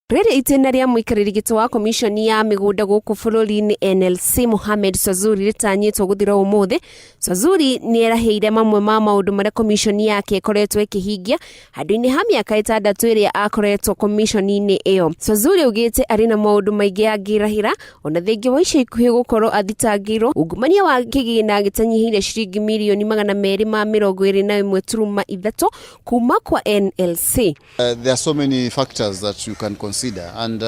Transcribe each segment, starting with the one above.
Rĩrĩ itĩna rĩa mũikarĩri gĩtĩ wa komiconi ya mĩgũnda gũkũ bũrũri-inĩ NLC Mohamed Swazuri rĩtanyĩtwo gũthira ũmũthĩ. Swazuri nĩerahĩire mamwe ma maũndũ marĩa komiconi yake ĩkoretwo ĩkĩhingia handũ-inĩ ha mĩaka ĩtandatũ ĩrĩa akoretwo komiconi-inĩ ĩyo. Swazuri augĩte arĩ na maũndũ maingĩ angĩrahĩra ona thengia wa ica ikuhĩ gũkorwo athitangĩirwo ungumania wa kĩgĩna gĩtanyihĩire ciringi mirioni 221.3 kuma kwa NLC. There are so many factors that you can consider, and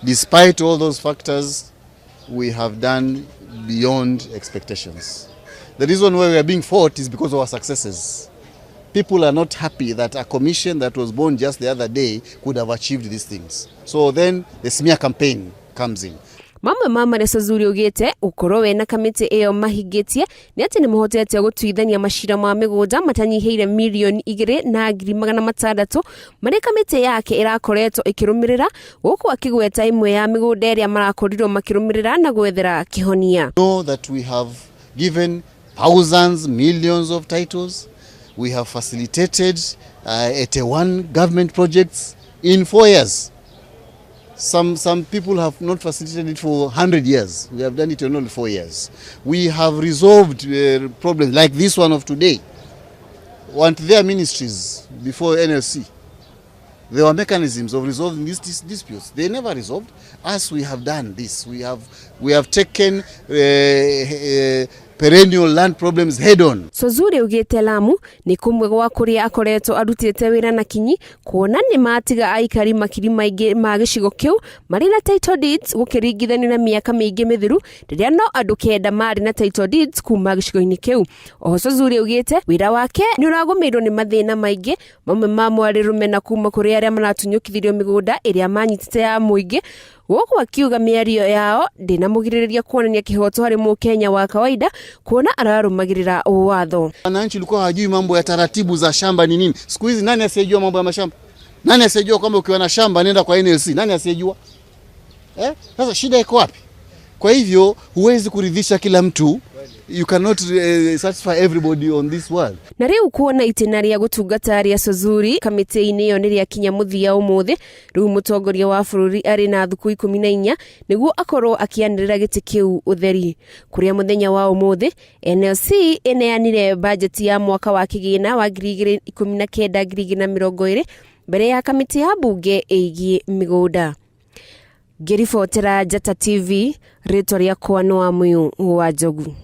despite all those factors, we have done beyond expectations. The reason why we are being fought is because of our successes. People are not happy that a commission that was born just the other day could have achieved these things. So then the smear campaign comes in. Mamwe ma marĩa Swazuri augĩte gũkorwo we na kamĩtĩ ĩyo mahingĩtie nĩ atĩ nĩ mahotete gũtuithania macira ma mĩgũnda matanyihĩire 2,600,000 marĩa kamĩtĩ yake ĩrakoretwo ĩkĩrũmĩrĩra, gũkũ akĩgweta ĩmwe ya mĩgũnda ĩrĩa marakorirwo makĩrũmĩrĩra na gwethera kĩhonia. Know that we have given thousands, millions of titles. We have facilitated 81 government projects in 4 years. Some people have not facilitated it for 100 years. We have done it in only 4 years. We have resolved problems like this one of today. Weren't there ministries before NLC? There were mechanisms of resolving these disputes. They never resolved. Us, we have done this. We have taken perennial land problems head on. Swazuri augĩte Lamu nĩ kũmwe gwa kũrĩa akoretwo arutĩte wĩra na kinyi, kuona nĩ matiga aikari makiri maingĩ ma gĩcigo kĩu marĩ na title deeds, gũkĩringithanio na mĩaka mĩingĩ mĩthiru rĩrĩa no andũ 9 marĩ na title deeds kuma gĩcigo-inĩ kĩu. Oho Swazuri augĩte wĩra wake nĩ ũragũmĩirwo nĩ mathĩna maingĩ, mamwe mamo arĩ rũmena kuma kũrĩ arĩa maratunyũkithirio mĩgũnda ĩrĩa manyitĩte ya mũingĩ, gũkũ akiuga mĩario yao ndĩnamũgirĩrĩria kuonania kĩhoto harĩ mũkenya wa kawaida, kuona ararũmagĩrĩra watho. Wananchi walikuwa hawajui mambo ya taratibu za shamba ni nini. Siku hizi nani asiyejua mambo ya mashamba? Nani asiyejua kwamba ukiwa na shamba nenda kwa NLC? Nani asiyejua? Eh? Sasa shida iko wapi? Kwa hivyo huwezi kuridhisha kila mtu. You cannot satisfy everybody on this world. Na rĩu kuona itĩna rĩa gũtungata rĩa Swazuri kamĩtĩ-inĩ ĩyo nĩ rĩakinya mũthia ũmũthĩ, rĩu mũtongoria wa bũrũri arĩ na thukũ 14 nĩguo akorwo akĩanĩrĩra gĩtĩ kĩu ũtheri, kũrĩa mũthenya wa ũmũthĩ NLC ĩneanire bajeti ya mwaka wa kĩgĩna wa 2019 2020 mbere ya kamĩtĩ ya mbunge ĩgiĩ mĩgũnda. Ngĩribotera Njata TV, rĩtwa rĩakwa nĩ Wamuyu wa Njogu.